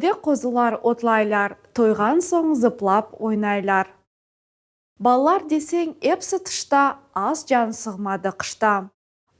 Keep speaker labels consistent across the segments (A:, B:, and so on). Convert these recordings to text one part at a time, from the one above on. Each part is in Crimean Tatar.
A: Köyde qozular otlaylar, toyğan soñ zıplap oynaylar. Balalar deseñ epsi tışta, az can sığmadı qışta.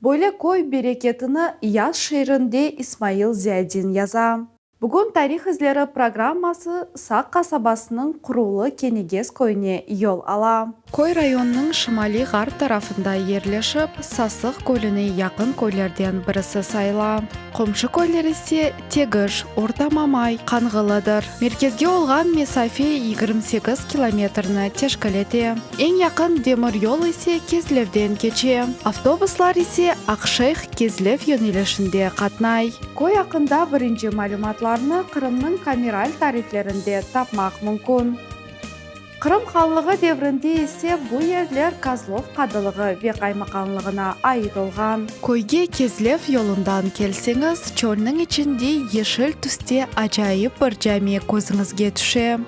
A: Böyle köy bereketini yaz şiirinde İsmail Ziyadin yaza. Bugün Tarih izleri programması Saq qasabasınıñ qurulı Kenegez köyüne yol ala. Köy rayonınıñ şimaliy-ğarp tarafında yerleşip, Sasıq gölüne yaqın köylerden birisi sayıla. Qomşu köyler ise Tegiş, Orta Mamay, Qanğılıdır. Merkezge olğan mesafe 28 kilometrni teşkil ete. Eñ yaqın demir yol ise Kezlevden keçe, avtobuslar ise Aqşeyh, Kezlev yönelişinde qatnay. Köy aqqında birinci malümatlarnı Qırımnıñ kameral tariflerinde tapmaq mümkün. Qırım hanlığı devrinde ise bu yerler Kozlov qadılığı ve qaymaqanlığına ait olğan. Köyge Kezlev yolundan kelseñiz, çölniñ içinde yeşil tüste acayip bir cami közüñizge tüşe.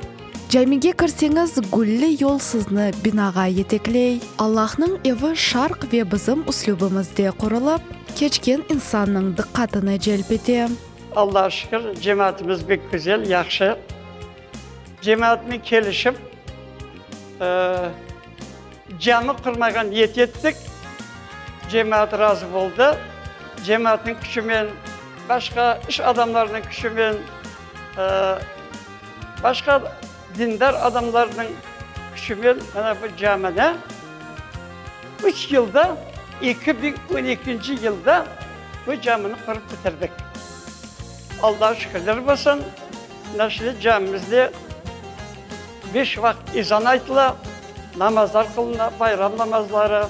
A: Camige kirseñiz, gülli yol sizni binağa yetekley. Allahnıñ evi şarq ve bizim üslübimizde qurulıp, keçken insannıñ diqqatını celp ete.
B: Allağa şükür, cemaatımız bek güzel, yahşı. Cemaatnen kelişip, cami qurmağa niyet ettik. Cemaat razı boldı. Cemaatnıñ küçümen, başqa iş adamlarınıñ küçümen, başqa dindar adamlarnıñ küçümen mana bu camini üç yılda, 2012 yılda bu camini qurıp bitirdik. Allağa şükürler bolsun. Mına şimdi camimizde beş vaqıt ezan aytıla, namazlar qılına, bayram namazları.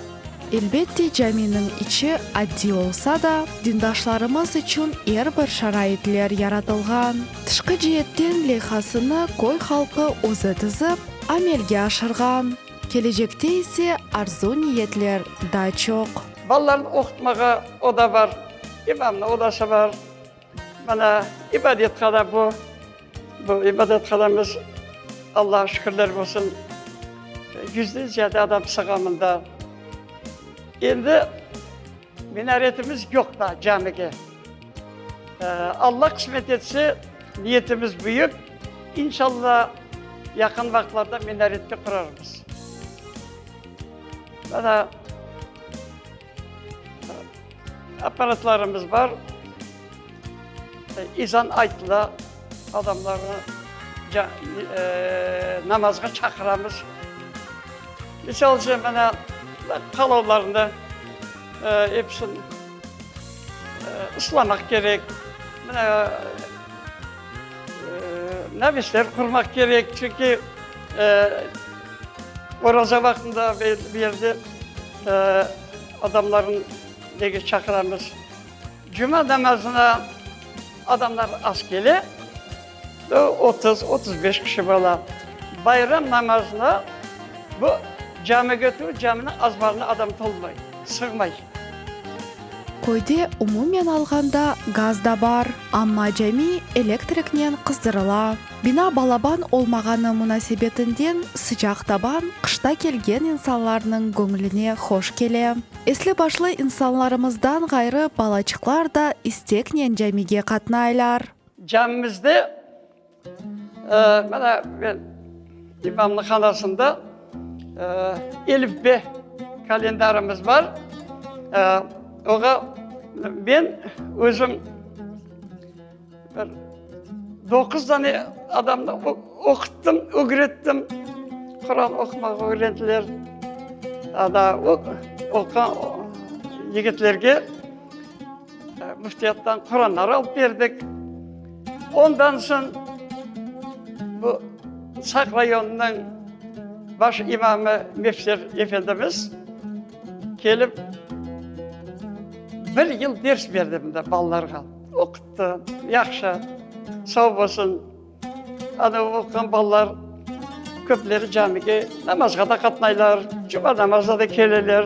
A: Elbette, caminiñ içi addiy olsa da, dindaşlarımız içün er bir şaraitler yaratılğan. Tışqı ceetten leyhasını köy halqı özü tizip, amelge aşırğan. Kelecekte ise arzu-niyetler daa çoq.
B: Balalarnı oqutmağa oda bar, imamnıñ odası bar. Mana ibadethana bu. Bu ibadethanamız, Allağa şükürler bolsun, yüzden ziyade adam sığa mında. Endi minaretimiz yoq daa camige. Alla qısmet etse, niyetimiz büyük, inşalla yaqın vaqıtlarda minaret de qurarmız. Mana Apparatlarımız bar, ezan aytıla, adamlarnı namazğa çaqıramız. Misal içün, mana qalavlarnı episini ıslamaq kerek, mına navesler qurmaq kerek, çünki oraza vaqtında bu yerde Adamlarnı nege çaqıramız? Cuma namazına adamlar az kele, 30, 35 kişi bola. Bayram namazına bu camige tüvül, caminiñ azbarına adam tolmay, sığmay.
A: Köyde umumen alğanda gaz da bar, amma cami elektriknen qızdırıla. Bina balaban olmağanı munasebetinden sıcaq taban qışta kelgen insanlarnıñ göñlüne hoş kele. Esli-başlı insanlarımızdan ğayrı balaçıqlar da isteknen camige qatnaylar.
B: Camimizde, mana men imamnıñ hanasında elifbe kalendarımız bar. Oğa men özüm Bir doquz dane adamnı oquttım, ögrettim. Quran oqumağa ögrendiler. Ana oquğan yigitlerge müftiyattan Quranlar alıp berdik. Ondan soñ bu Saq rayonınıñ baş imamı Mefser efendimiz kelip bir yıl ders berdi mında balalarğa. Oquttı, yahşı, sağ bolsun. Ana oquğan balalar köpleri camige namazğa da qatnaylar, cuma namazına da keleler.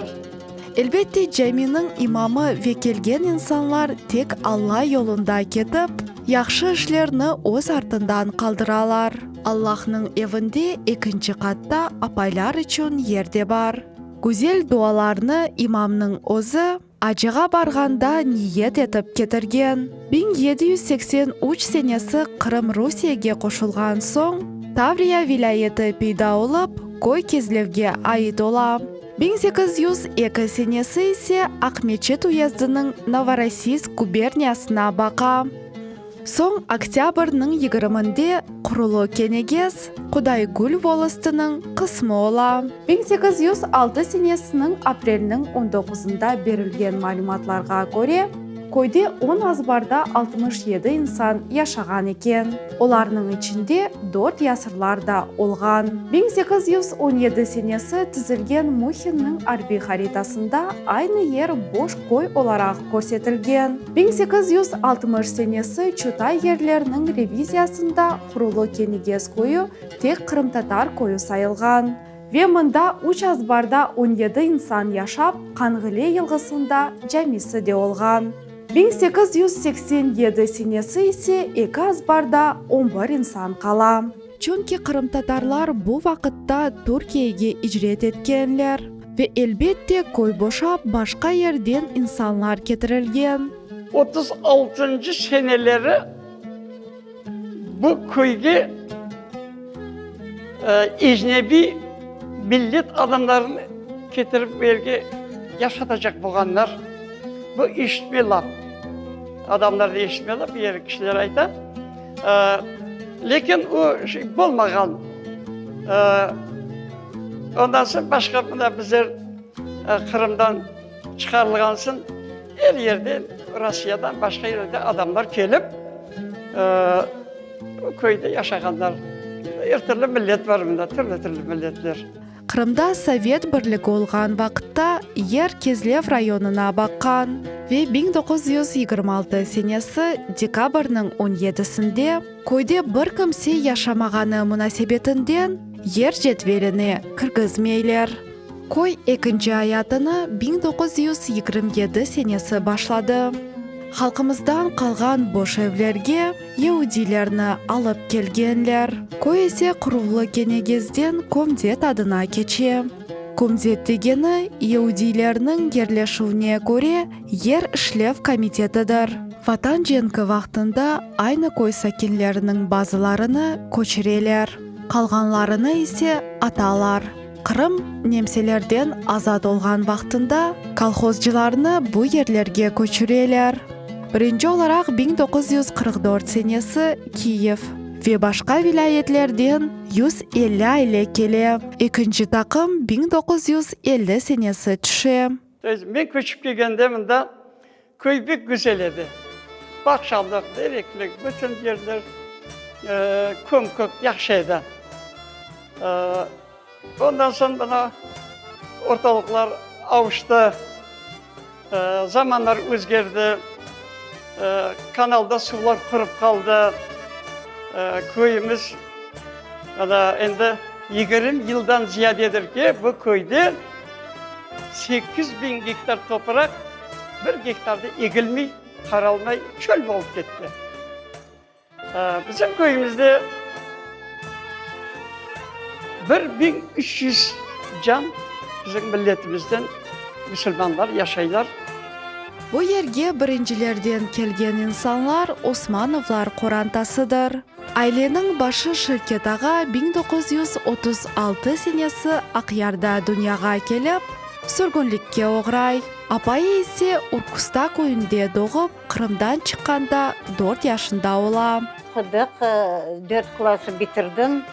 A: Elbette, caminiñ imamı ve kelgen insanlar tek Alla yolunda ketip, yahşı işlerni öz artından qaldıralar. Allahnıñ evinde ekinci qatta apaylar içün yer de bar. Güzel dualarnı imamnıñ özü. Acığa barğanda niyet etip ketirgen. 1783 senesi Qırım Rusiyege qoşulğan soñ, Tavriya vilâyeti peyda olıp, köy Kezlevge ait ola. 1802 senesi ise Aqmeçit uyezdiniñ Novorossiysk guberniyasına baqa. Soñ oktâbrniñ yigirminde Qurulı Kenegez, Qudaygül volostınıñ qısmı ola. 1806 senesiniñ aprelniñ on doquzında berilgen malümatlarğa köre, köyde on azbarda 67 insan yaşağan eken, olarnıñ içinde dört yasırlar da olğan. 1817 senesi tizilgen Muhinniñ arbiy haritasında aynı yer boş köy olaraq körsetilgen. 1860 senesi Çotay yerleriniñ reviziyasında Qurulı Kenigez köyü tek qırımtatar köyü sayılğan ve mında üç azbarda on yedi insan yaşap, Qanğıle yılğısında camisi de olğan. 1887 senesi ise eki azbarda on bir insan qala. Çünki qırımtatarlar bu vaqıtta Türkiyege icret etkenler ve elbette köy boşap başqa yerden insanlar ketirilgen.
B: Otuz altıncı seneleri bu köyge ecnebiy millet adamlarını ketirip bu yerge yaşatacaq bolğanlar. Bu eşitme laf. Adamlar da eşitme laf, bu yer kişiler ayta. Lâkin o şey bolmağan. Ondan soñ başqa mına bizler Qırımdan çıqarılğan soñ er yerden, Rossiyadan, başqa yerlerden adamlar kelip köyde yaşağanlar. Er türlü millet bar mında, türlü-türlü milletler.
A: Qırımda Sovet Birligi olğan vaqıtta yer Kezlev rayonına baqqan ve 1926 senesi dekabrniñ on yedisinde köyde bir kimse yaşamağanı munasebetinden yer cedveline kirgizmeyler. Köy ekinci ayatını 1927 senesi başladı. Halqımızdan qalğan boş evlerge yeudiylerni alıp kelgenler. Köy ise Quruvlı Kenegezden Komdet adına keçe. Komdet degeni, yeudiylerniñ yerleşüvine köre yer işlev komitetidir. Vatan cenki vaqtında aynı köy sakinleriniñ bazılarını köçüreler, qalğanlarını ise atalar. Qırım nemselerden azat olğan vaqtında kolhozcılarnı bu yerlerge köçüreler. Birinci olaraq 1944 senesi Kiyev ve başqa vilâyetlerden 150 aile kele, ekinci taqım 1950 senesi tüşe.
B: Men köçip kelgende mında Köy pek güzel edi. Bağçalıq, tereklik, bütün yerler köm-kök, yahşı edi. Ondan soñ mına ortalıqlar avuştı, zamanlar özgerdi, kanalda suvlar qurıp qaldı. Köyümiz mına endi 20 yıldan ziyadedir ki, bu köyde 8000 gektar topraq Bir gektar da egilmey, qaralmay, çöl bolıp ketti. Bizim köyümizde 1300 can bizim milletimizden musulmanlar yaşaylar.
A: Bu yerge birincilerden kelgen insanlar Osmanovlar qorantasıdır. Aileniñ başı Şevket ağa 1936 senesi Aqyarda dünyağa kelip, sürgünlikke oğray. Apayı ise Urkusta köyünde doğıp, Qırımdan çıqqanda dört yaşında ola.
C: Oqudıq, dört klası bitirdim.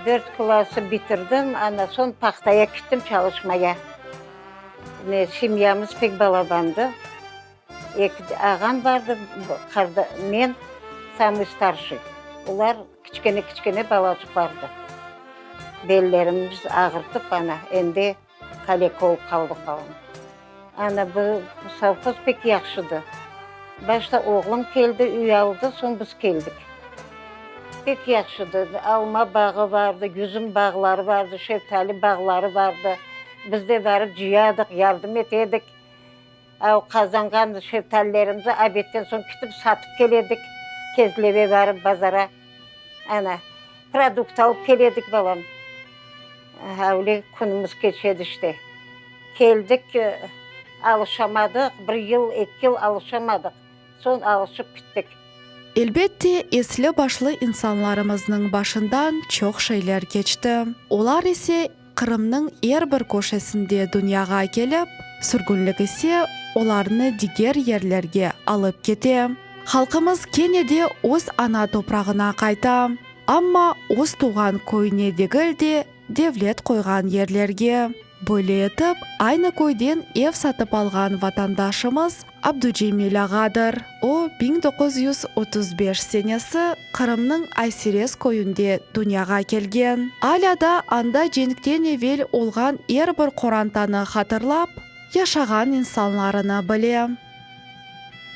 C: Dört klası bitirdim, ana soñ pahtaya kittim çalışmaya. Ne, semyamız pek balabandı. Eki ağam bardı, men samıy starşıy. Olar kiçkene-kiçkene balaçıqlardı. Bellerimiz ağırtıp, ana, endi kaleka olıp qaldıq balam. Ana, bu sovhoz pek yahşıdı. Başta oğlum keldi, üy aldı, soñ biz keldik. Pek yahşıdı. Alma bağı vardı, yüzüm bağları vardı, şeftali bağları vardı. Biz de barıp cıyadıq, yardım etedik. O qazanğan şeftallerimizi obedten soñ kitip satıp keledik, Kezleve barıp bazara. Ana, produkt alıp keledik balam. Öyle künümiz keçedi işte. Keldik. Alışamadıq, bir yıl, eki yıl alışamadıq. Soñ alışıp kittik.
A: Elbette, esli-başlı insanlarımıznıñ başından çoq şeyler keçti. Olar ise Qırımnıñ er bir köşesinde dünyağa kelip, sürgünlik ise olarnı diger yerlerge alıp kete. Halqımız kene de öz ana toprağına qayta, amma öz tuvğan köyüne degil de, devlet qoyğan yerlerge. Böyle etip, aynı köyden ev satıp alğan vatandaşımız Abducemil ağadır. O, 1935 senesi Qırımnıñ Ayserez köyünde dünyağa kelgen. Alâ da anda cenkten evel olğan er bir qorantanı hatırlap, yaşağan insanlarını bile.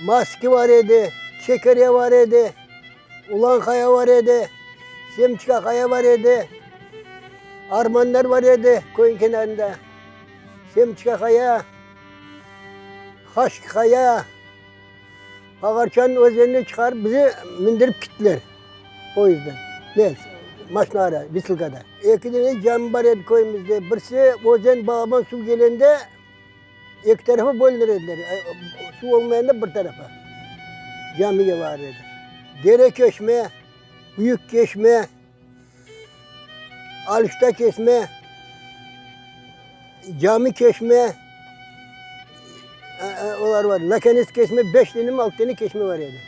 D: Maski bar edi, Çekere bar edi, Ulan Qaya bar edi, Semçka Qaya bar edi, armanlar bar edi köyniñ kenarında. Semçka Qaya, Haşk Qaya, Ağarçanıñ özenine çıqarıp bizi mindirip kittiler poyezdden, ne, maşinada, visilkada. Eki dene cami bar edi köyümizde. Birisi özen balaban suv kelende eki tarafa bölünir ediler, suv olmayanda bir tarafa camige barır edi. Dere Keşme, Büyük Keşme, Aluşta Kesme, Cami Keşme, olar bar. Lakenes Kesme, beş dene mi, altı dene kesme bar edi.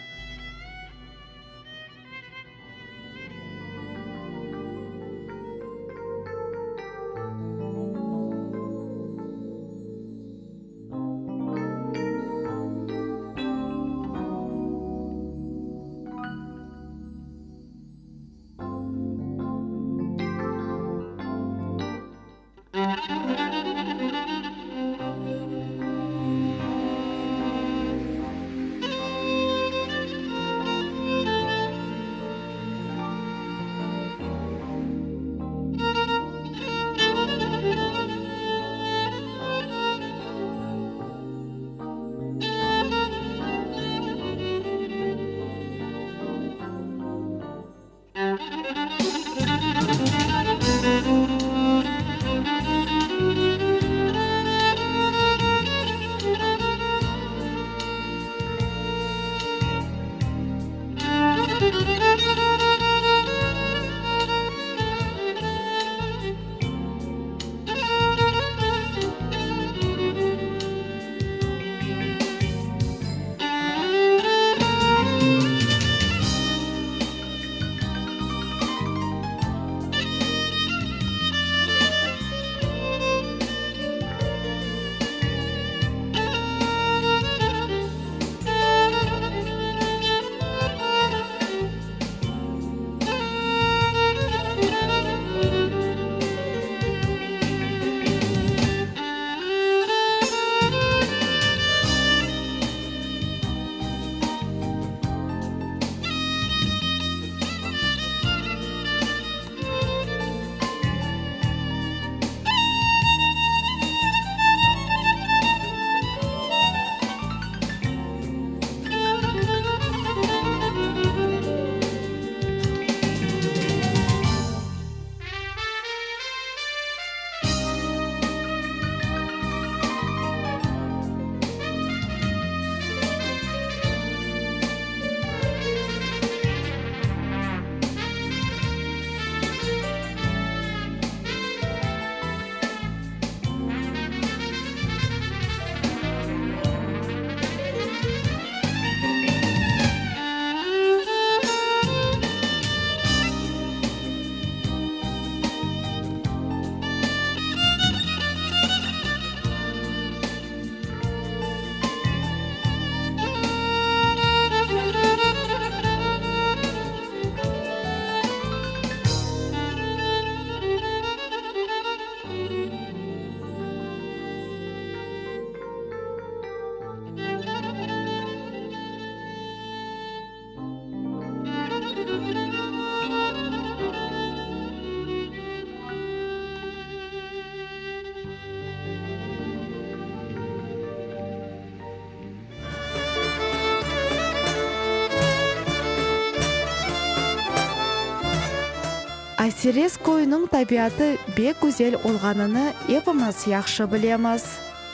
A: Ayserez köyüniñ tabiatı bek güzel olğanını epimiz yahşı bilemiz.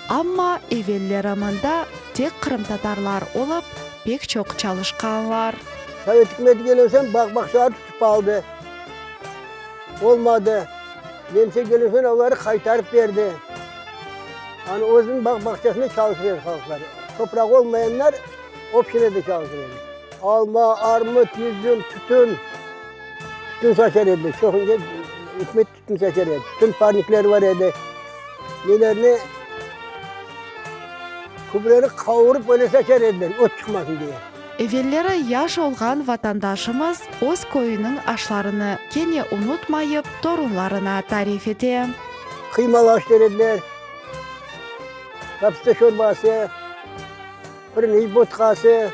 A: Amma evelleri mında tek qırımtatarlar olıp, pek çoq çalışqanlar.
D: Sovet ükümeti kelgen soñ bağ-bağçaları tutıp aldı. Olmadı. Nemse kelgen soñ oları qaytarıp berdi. Anı özüniñ bağ-bağçasında çalışır edi halqlar. Toprağı olmayanlar obşinada çalışır edi. Alma, armut, yüzüm, tütün. Tütün saçar ediler. Çoqunca ükümet tütün saçar edi. Tütün parnikleri bar edi. Nelerni kübreni qavurıp öyle saçar ediler, ot çıqmasın diye.
A: Evelleri yaş olğan vatandaşımız öz köyüniñ aşlarını kene unutmayıp torunlarına tarif ete.
D: Qıymalı aş der ediler, kapsta şorbası, pirniç botqası,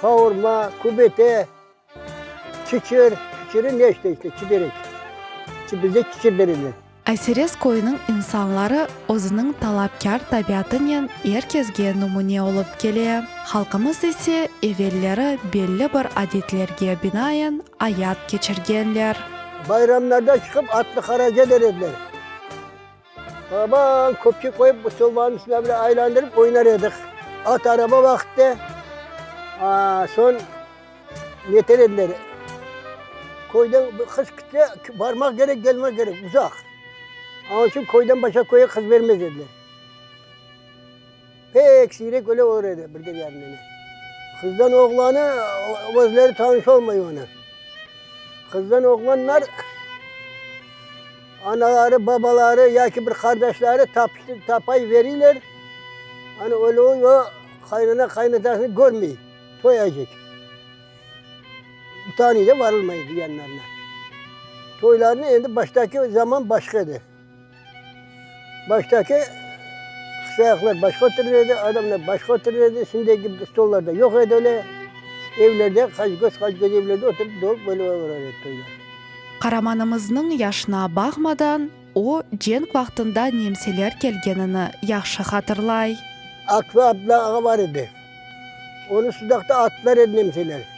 D: qavurma, kübete. Çiçir, çiçiri ne işte, işte çiberek. Bizde çiçir der ediler.
A: Ayserez köyüniñ insanları özüniñ talapkâr tabiatınen er kesge numüne olıp kele. Halqımız ise evelleri belli bir adetlerge binaen ayat keçirgenler.
D: Bayramlarda çıqıp atlı qaraca der ediler. Aman, köpçek qoyıp, bu stolbanıñ üstüne bile aylandırıp oynar edik. At araba vaqıtta, soñ neter ediler, köyden qız kitse, barmaq kerek, kelmek kerek, uzaq. Onıñ içün köyden başqa köyge qız bermez ediler. Pek siyrek öyle olur edi, birden yarım dene. Qızdan oğlanı özleri tanış olmay onı. Qızdan oğlanlar anaları, babaları yaki bir qardaşları tapıştı, tapay veriler. Ana öyle o qaynana, qaynatasını körmey, toyacaq. Utanıy da varılmay yanlarına. Toylarnı endi baştaki zaman başqa edi. Baştaki qısayaqlar başqa oturır edi, adamlar başqa oturır edi, şimdiki stollarda yoq edi öyle, evlerde qaç göz, qaç göz evlerde oturıp dolup böyle olur edi toylar.
A: Qaramanımıznıñ yaşına baqmadan, o, cenk vaqtında nemseler kelgenini yahşı hatırlay.
D: Akfi adlı ağa bar edi. Onı Sudaqta attılar edi nemseler.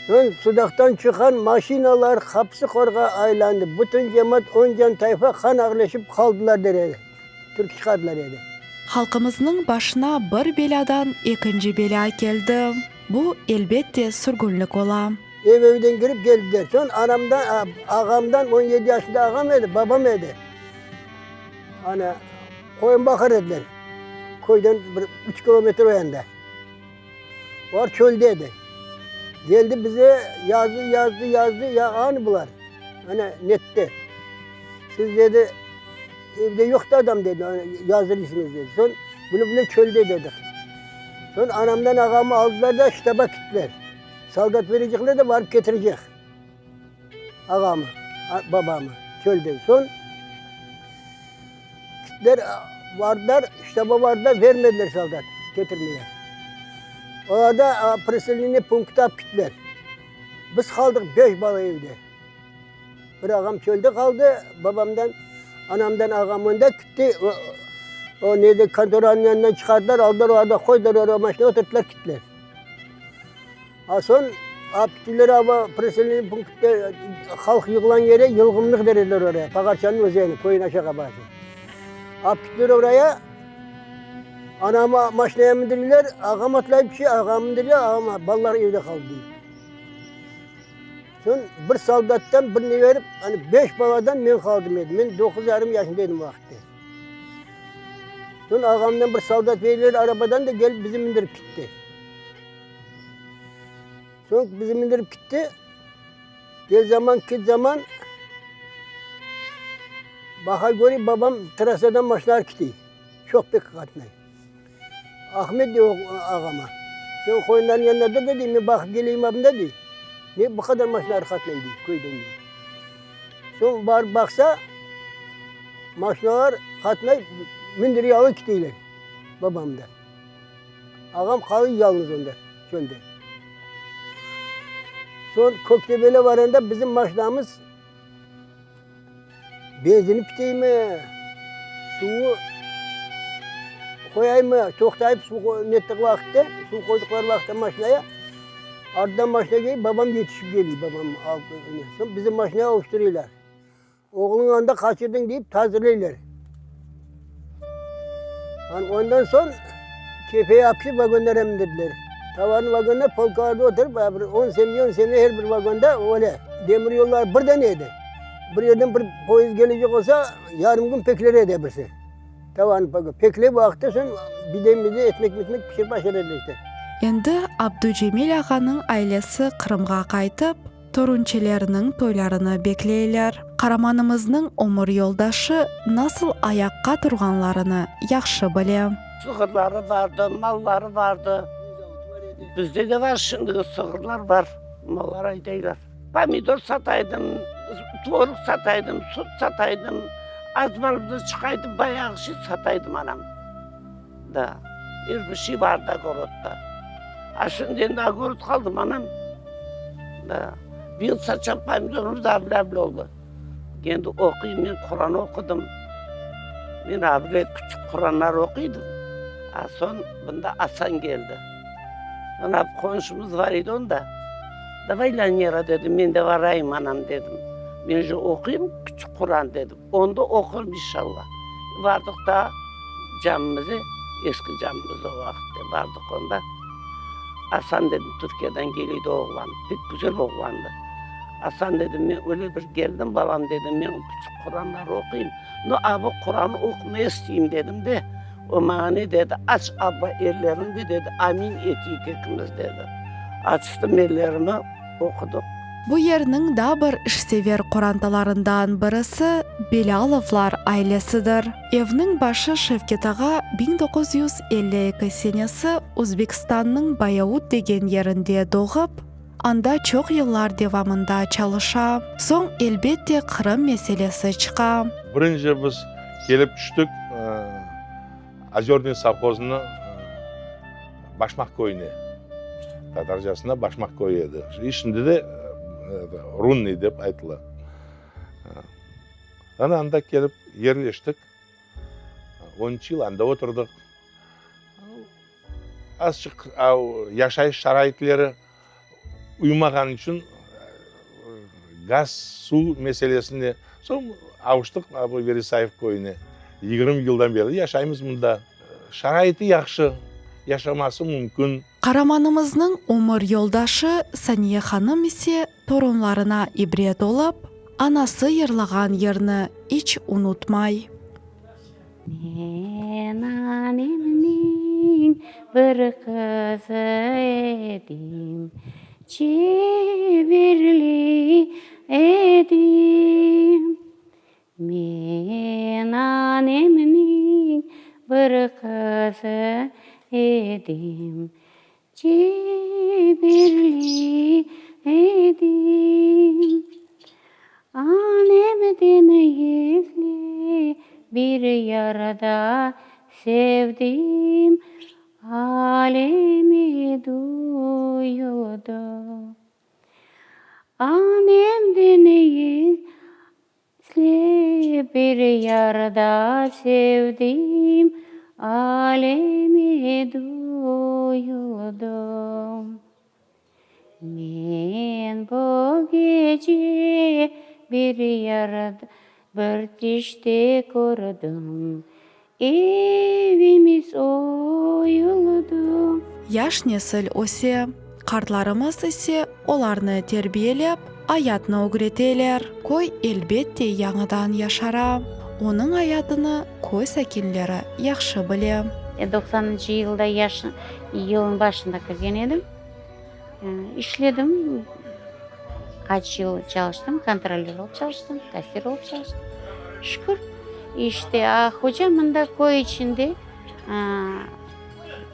D: Soñ Sudaqtan çıqqan maşinalar Hapsiqorğa aylandı. Bütün cemaat oncan tayfa qan ağleşip qaldılar der edi. Türkü çıqardılar edi.
A: Halqımıznıñ başına bir belâdan ekinci belâ keldi. Bu, elbette, sürgünlik ola.
D: Ev-evden kirip keldiler. Soñ anamdan, ağamdan, 17 yaşında ağam edi, babam edi. Ana, qoyun baqar ediler. Köyden bir üç kilometr o yanda. Olar çölde edi. Geldi bize yazdı, yazdı, yazdı, ya anı bular. Ana nette. Siz dedi, evde yoqtı adam dedi, yazdırıysıñız dedi. Soñ bunı bile çölde dedik. Soñ anamdan ağamı aldılar da ştaba kittiler. Soldat verecekler de barıp ketirecek ağamı, babamı çölden. Soñ Kitler vardılar, ştaba vardılar, vermediler soldat ketirmeye. Olar da preseleniye punktı alıp kittiler. Biz qaldıq beş bala evde. Bir ağam çölde qaldı, babamdan, anamdan ağam onda kitti. O, o neydi, kontoranıñ yanından çıqardılar, aldılar, orada qoydılar, oraya maşina oturttılar, kittiler. A soñ alıp kittiler ava preseleniye punktte halq yığılan yere, Yılğımlıq der ediler oraya, Pağarçanıñ özeni, köyün aşağı başı. Alıp kittiler oraya, anamı maşinaya mindirdiler, ağam atlayıp tüşe, ağam mindirdiler, ağam, balalar evde qaldı deyip. Soñ bir soldattan birini berip, hani beş baladan men qaldım edi, men doquz yarım yaşında edim o vaqıtte. Soñ ağamdan bir soldat berdiler arabadan da kelip bizi mindirip kitti. Soñ bizi mindirip gitti. Gel zaman, git zaman. Baqa körey, babam trassadan maşinalar kiti. Çoq pek qatnay. Ahmet dey ağama, sen qoyunlarnıñ yanında dur da dey, men baqıp keleyim abında dey. Ne bu qadar maşinalar qatnay dey, köyden dey. Soñ barıp baqsa, maşinalar qatnay, mindiriy alıp kiteyler babamdı. Ağam qalıy yalnız onda, çölde. Soñ Köktebel'e varanda bizim maşinamız benzini piteymi, suvu qoyaymı, toqtayıp suv nettiği vaqıtta, suv qoyduqları vaqıtta maşinaya, arttan maşina kelip, babam yetişip geliy, babam alıp, soñ bizim maşinaya avuştırıylar. Oğluñ anda qaçırdıñ deyip tazirleyler. Ondan soñ Kefeye apkişip vagonlara mindirdiler. Tavarnı vagonda polkalarda oturıp, bir on semya, on semya her bir vagonda öyle. Demir yolları birden edi. Bir yerden bir poyezd kelecek olsa, yarım kün pekler edi birisi. Tavarnı peklep vaqıtta soñ bidey-midey, etmek-metmek pişirip aşar ediler işte.
A: Endi Abducemil ağanıñ ailesi Qırımğa qaytıp, Torunçelerniñ toylarını bekleyler. Qaramanımıznıñ ömür yoldaşı nasıl ayaqqa turğanlarını yahşı bile.
E: Sığırları vardı, malları vardı. Bizde de var şimdi sığırlar var, mallar aydaylar. Pomidor sataydım, tvorog sataydım, süt sataydım, azbarımda çıqaydım, bayağı şey sataydım anam. Da, er bir şey vardı ogorodda. A şimdi endi ogorod qaldı mı, anam? Da, bıyıl saçan pomidorımız avle-avle oldı. Endi oquyım, men Quran oqudım. Men avle küçük Quranlar oquydım. A soñ bunda Asan keldi. Mına qonşumız bar edi onda. Davay, Lanera, dedim, men de barayım, anam, dedim. Men же oquyım küçük Quran, dedim. Onda oqurım, inşallah. Vardıq da camimize, eski camimiz o vaqıtte, vardıq onda. Asan, dedim, Türkiyadan keliydi oğlan, pek güzel oğlandı. Asan, dedim, men öyle bir geldim, balam, dedim, men küçük Quranlar oquyım, no, a bu Quranı oqumaya isteyim, dedim de, o maña ne dedi, aç, abba, elleriñni, dedi, amin eteyik ekimiz, dedi. Açtım ellerimi, oqudıq.
A: Bu yerniñ daa bir işsever qorantalarından birisi Belâlovlar ailesidir. Evniñ başı Şevket ağa 1952 senesi Özbekistannıñ Bayaut degen yerinde doğıp, anda çoq yıllar devamında çalışa. Soñ, elbette, Qırım meselesi çıqa.
F: Birinci biz kelip tüştik Ozörnıy sovhozınıñ Başmaq köyüne, tatarcasında Başmaq köyü edi, şimdi de Runnıy dep aytıla. Ana anda kelip yerleştik, on üç yıl anda oturdıq. Azçıq yaşayış şaraitleri uymağan içün gaz, suv meselesine soñ avuştıq bu Verisayev köyüne. 20 yıldan beri yaşaymız mında. Şaraiti yahşı, yaşaması mümkün.
A: Qaramanımıznıñ ömür yoldaşı Saniye hanım ise torunlarına ibret olıp, anası yırlağan yırnı iç unutmay.
C: Men anemniñ bir qızı edim, Çeberli edim. Men anemniñ bir qızı edim, Çeberli edim. Anemden gizli bir yarda sevdim, Alemi duyuldı. Anemden gizli bir yarda sevdim, Alemi duyuldı. Men bu gece bir yarda, bir tüşte kördim, Evimiz oyuldı.
A: Yaş nesil öse, qartlarımız ise olarnı terbiyelep, ayatnı ögreteler. Köy elbette yañıdan yaşara. Onıñ ayatını köy sakinleri yahşı bile.
C: Doqsanıncı yılda yaş yılnıñ başında kirgen edim. İşledim, qaç yıl çalıştım, kontrolör olıp çalıştım, kassir olıp çalıştım. Şükür, işte, a hocam mında köy içinde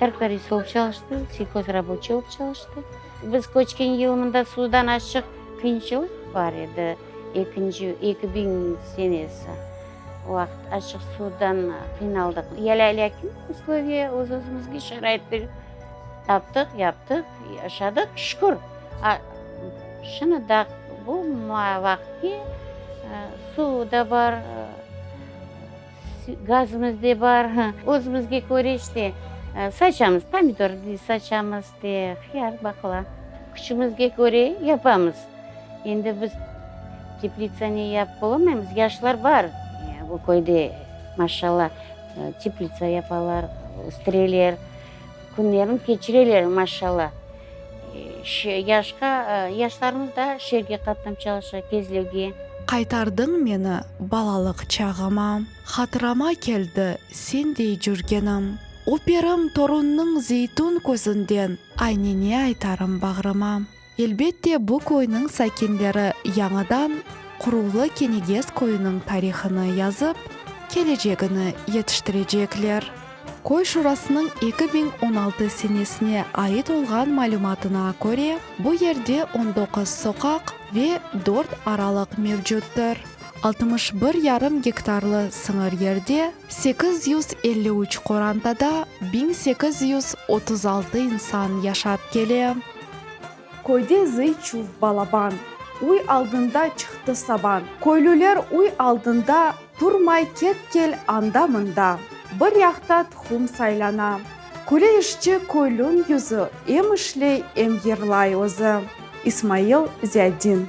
C: traktorist olıp çalıştı, selhozraboçiy olıp çalıştı. Biz köçken yıl mında suvdan azçıq qıyınçılıq bar edi, ekinci, 2000 senesi. O vaqıt açıq suvdan qıynaldıq. Ya lâkin usloviya öz-özümizge şarait taptıq, yaptıq, yaşadıq, şükür. Şimdi da bu vaqıtke suv da bar, gazımız da bar. Özümizge köre işte saçamız, pomidor saçamız, hıyar, baqla. Küçümizge köre yapamız. Endi biz teplitsanı yapıp olamaymız, yaşlar bar bu köyde, maşallah.
G: Teplitsa yapalar, östüreler. Künlerini keçireler, maşallah. Yaşqa, yaşlarımız da şeerge qatnap çalışa, Kezlevge.
A: Qaytardıñ meni balalıq çağıma. Hatırama keldi sendey cürgenim. Öperim torunnıñ zeytun közünden, Aynı ne aytarım bağrıma. Elbette, bu köyniñ sakinleri yañıdan quruvlı Kenegez köyüniñ tarihını yazıp, kelecegini yetiştirecekler. Köy şurasınıñ 2016 senesine ait olğan malümatına köre, bu yerde on doquz soqaq ve dört aralıq mevcuttır. 61 yarım gektarlı sıñır yerde 853 qorantada 1836 insan yaşap kele. Köyde zıy-çuv balaban. Uy aldında çıqtı saban. Köylüler uy aldında turmay ket-kel anda-mında. Bir yaqta tuhum saylana. Küle işçi köylüñ yüzü em işley, em yırlay özü. İsmail Ziyadin.